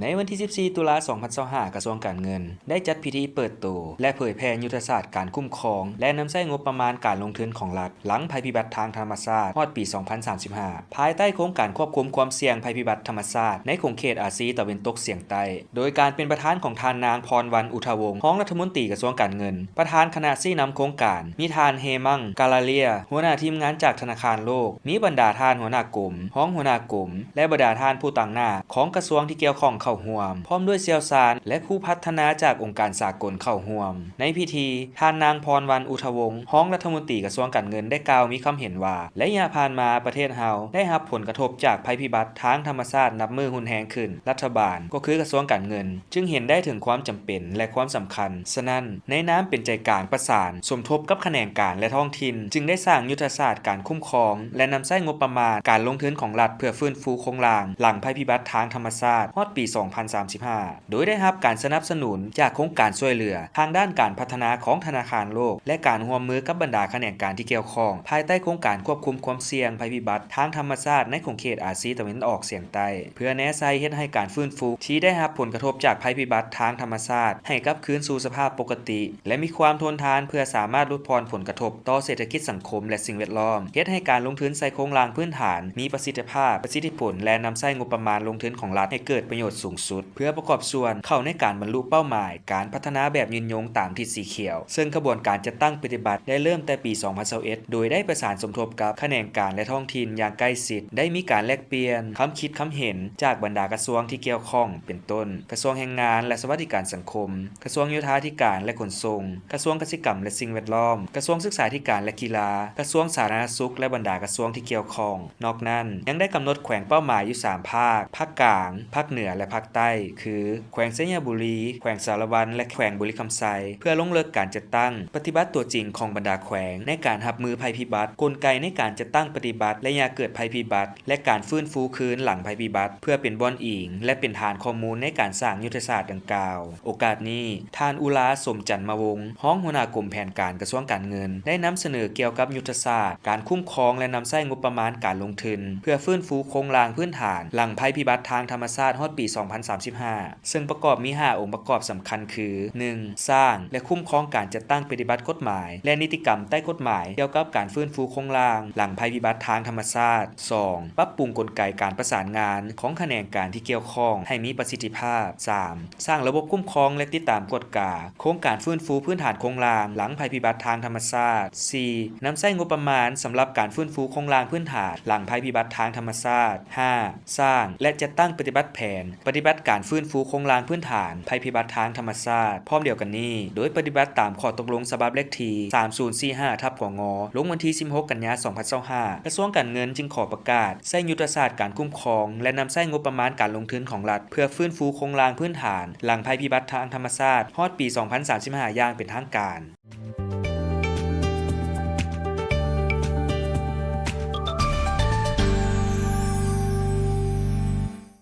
ໃນວັນທີສິບສີ່ ຕຸລາ ສອງພັນຊາວຫ້າ ກະຊວງການເງິນ ໄດ້ຈັດພິທີເປີດໂຕ ແລະ ເຜີຍແຜ່ຍຸດທະສາດການຄຸ້ມຄອງ ແລະ ນຳໃຊ້ງົບປະມານການລົງທຶນຂອງລັດ ຫຼັງໄພພິບັດທາງທຳມະຊາດ ຮອດປີສອງພັນສາມສິບຫ້າ ພາຍໃຕ້ໂຄງການຄວບຄຸມຄວາມສ່ຽງໄພພິບັດທຳມະຊາດ ໃນຂົງເຂດອາຊີຕາເວັນຕົກສຽງໃຕ້ ໂດຍການເປັນປະທານຂອງທ່ານນາງ ພອນວັນ ອຸທະວົງ ຮອງລັດຖະມົນຕີກະຊວງການເງິນ, ປະທານຄະນະຊີ້ນຳໂຄງການ, ມີທ່ານ ເຮມັງ ກາລາເລຍ ຫົວໜ້າທີມງານຈາກທະນາຄານໂລກ, ມີບັນດາທ່ານຫົວໜ້າກົມ, ຮອງຫົວໜ້າກົມ ແລະ ບັນດາທ່ານຜູ້ຕາງໜ້າຂອງກະຊວງທີ່ກ່ຽວຂ້ອງເຂົ້າຮ່ວມ, ພ້ອມດ້ວຍຊ່ຽວຊານ ແລະ ຜູ້ພັດທະນາຈາກອົງການສາກົນເຂົ້າຮ່ວມ. ໃນພິທີ, ທ່ານນາງ ພອນວັນ ອຸທະວົງ ຮອງລັດຖະມົນຕີກະຊວງການເງິນ ໄດ້ກ່າວມີຄຳເຫັນວ່າ ໄລຍະຜ່ານມາປະເທດເຮົາໄດ້ຮັບຜົນກະທົບຈາກໄພພິບັດທາງທຳມະຊາດນັບມື້ຮຸນແຮງຂຶ້ນ, ລັດຖະບານ ກໍຄືກະຊວງການເງິນ ຈຶ່ງເຫັນໄດ້ເຖິງຄວາມຈຳເປັນ ແລະ ຄວາມສຳຄັນ. ສະນັ້ນ, ໃນນາມເປັນໃຈກາງປະສານສົມທົບກັບຂະແໜງການ ແລະ ທ້ອງຖິ່ນ, ຈຶ່ງໄດ້ສ້າງຍຸດທະສາດການຄຸ້ມຄອງ ແລະ ນຳໃຊ້ງົບປະມານການລົງທຶນຂອງລັດ ເພື່ອຟື້ນຟູໂຄງລ່າງຫຼັງໄພພິບັດທາງທຳມະຊາດ ຮອດປີສອງພັນສາມສິບຫ້າ ໂດຍໄດ້ຮັບການສະໜັບສະໜູນຈາກໂຄງການຊ່ວຍເຫຼືອທາງດ້ານການພັດທະນາຂອງທະນາຄານໂລກ ແລະ ການຮ່ວມມືກັບບັນດາຂະແໜງການທີ່ກ່ຽວຂ້ອງ ພາຍໃຕ້ໂຄງການຄວບຄຸມຄວາມສ່ຽງໄພພິບັດທາງທຳມະຊາດໃນຂົງເຂດອາຊີຕາເວັນອອກສຽງໃຕ້ ເພື່ອແນໃສ່ເຮັດໃຫ້ການຟື້ນຟູທີ່ໄດ້ຮັບຜົນກະທົບຈາກໄພພິບັດທາງທຳມະຊາດໃຫ້ກັບຄືນສູ່ສະພາບປົກກະຕິ ແລະ ມີຄວາມທົນທານເພື່ອສາມາດຫຼຸດຜ່ອນຜົນກະທົບຕໍ່ເສດຖະກິດສັງຄົມ ແລະ ສິ່ງແວດລ້ອມ, ເຮັດໃຫ້ການລົງທຶນໃສ່ໂຄງລ່າງພື້ນຖານມີປະສິດທິພາບ, ປະສິດທິຜົນ ແລະ ນຳໃຊ້ງົບປະມານລົງທຶນຂອງລັດໃຫ້ເກີດປະໂຫຍດສູງສຸດ ເພື່ອປະກອບສ່ວນເຂົ້າໃນການບັນລຸເປົ້າໝາຍການພັດທະນາແບບຍືນຍົງຕາມທິດສີຂຽວ, ເຊິ່ງຂະບວນການຈັດຕັ້ງປະຕິບັດໄດ້ເລີ່ມແຕ່ປີສອງພັນຊາວເອັດ ໂດຍໄດ້ປະສານສົມທົບກັບຂະແໜງການ ແລະ ທ້ອງຖິ່ນຢ່າງໃກ້ຊິດ, ໄດ້ມີການແລກປ່ຽນຄຳຄິດຄຳເຫັນຈາກບັນດາກະຊວງທີ່ກ່ຽວຂ້ອງ ເປັນຕົ້ນ ກະຊວງແຮງງານ ແລະ ສະຫວັດດີການສັງຄົມ, ກະຊວງໂຍທາທິການ ແລະ ຂົນສົ່ງ, ກະຊວງກະສິກຳ ແລະ ສິ່ງແວດລ້ອມ, ກະຊວງສຶກສາທິການ ແລະ ກິລາ, ກະຊວງສາທາລະນະສຸກ ແລະ ບັນດາກະຊວງທີ່ກ່ຽວຂ້ອງ. ນອກນັ້ນ ຍັງໄດ້ກຳນົດແຂວງເປົ້າໝາຍຢູ່ສາມພາກ, ພາກກາງ, ພາກເໜືອ ແລະ ພາກໃຕ້ ຄື ແຂວງໄຊຍະບູລີ, ແຂວງສາລະວັນ ແລະ ແຂວງບໍລິຄຳໄຊ ເພື່ອລົງເລິກການຈັດຕັ້ງປະຕິບັດຕົວຈິງຂອງບັນດາແຂວງໃນການຮັບມືໄພພິບັດ, ກົນໄກໃນການຈັດຕັ້ງປະຕິບັດໄລຍະເກີດໄພພິບັດ ແລະ ການຟື້ນຟູຄືນຫຼັງໄພພິບັດ ເພື່ອເປັນບ່ອນອີງ ແລະ ເປັນຖານຂໍ້ມູນໃນການສ້າງຍຸດທະສາດດັ່ງກ່າວ. ໂອກາດນີ້, ທ່ານ ອຸລາ ສົມຈັນມະວົງ ຮອງຫົວໜ້າກົມແຜນການກະຊວງການເງິນ ໄດ້ນຳສະເໜີກ່ຽວກັບຍຸດທະສາດການຄຸ້ມຄອງ ແລະ ນຳໃຊ້ງົບປະມານການລົງທຶນ ເພື່ອຟື້ນຟູໂຄງລ່າງພື້ນຖານຫຼັງໄພພິບັດທາງທຳມະຊາດຮອດປີສອງພັນສາມສິບຫ້າ ເຊິ່ງປະກອບມີຫ້າອົງປະກອບສຳຄັນຄື ໜຶ່ງ ສ້າງ ແລະ ຄຸ້ມຄອງການຈັດຕັ້ງປະຕິບັດກົດໝາຍ ແລະ ນິຕິກຳໃຕ້ກົດໝາຍກ່ຽວກັບການຟື້ນຟູໂຄງລ່າງຫຼັງໄພພິບັດທາງທຳມະຊາດ, ສອງ ປັບປຸງກົນໄກການປະສານງານຂອງຂະແໜງການທີ່ກ່ຽວຂ້ອງໃຫ້ມີປະສິດທິພາບ, ສາມ ສ້າງລະບົບຄຸ້ມຄອງ ແລະ ຕິດຕາມກວດກາໂຄງການຟື້ນຟູພື້ນຖານໂຄງລ່າງຫຼັງໄພພິບັດທາງທຳມະຊາດ, ສີ່ ນຳໃຊ້ງົບປະມານສຳລັບການຟື້ນຟູໂຄງລ່າງພື້ນຖານຫຼັງໄພພິບັດທາງທຳມະຊາດ, ຫ້າ ສ້າງ ແລະ ຈັດຕັ້ງປະຕິບັດແຜນ ປະຕິບັດການຟື້ນຟູໂຄງລ່າງພື້ນຖານໄພພິບັດທາງທຳມະຊາດ. ພ້ອມດຽວກັນນີ້, ໂດຍປະຕິບັດຕາມຂໍ້ຕົກລົງສະບັບເລກທີສາມສູນສີ່ຫ້າ ທັບ ກງ ລົງວັນທີສິບຫົກ ກັນຍາ ສອງພັນຊາວຫ້າ ກະຊວງການເງິນຈຶ່ງຂໍປະກາດໃຊ້ຍຸດທະສາດການຄຸ້ມຄອງ ແລະ ນຳໃຊ້ງົບປະມານການລົງທຶນຂອງລັດ ເພື່ອຟື້ນຟູໂຄງລ່າງພື້ນຖານຫຼັງໄພພິບັດທາງທຳມະຊາດ ຮອດປີສອງພັນສາມສິບຫ້າ ຢ່າງເປັນທາງການ.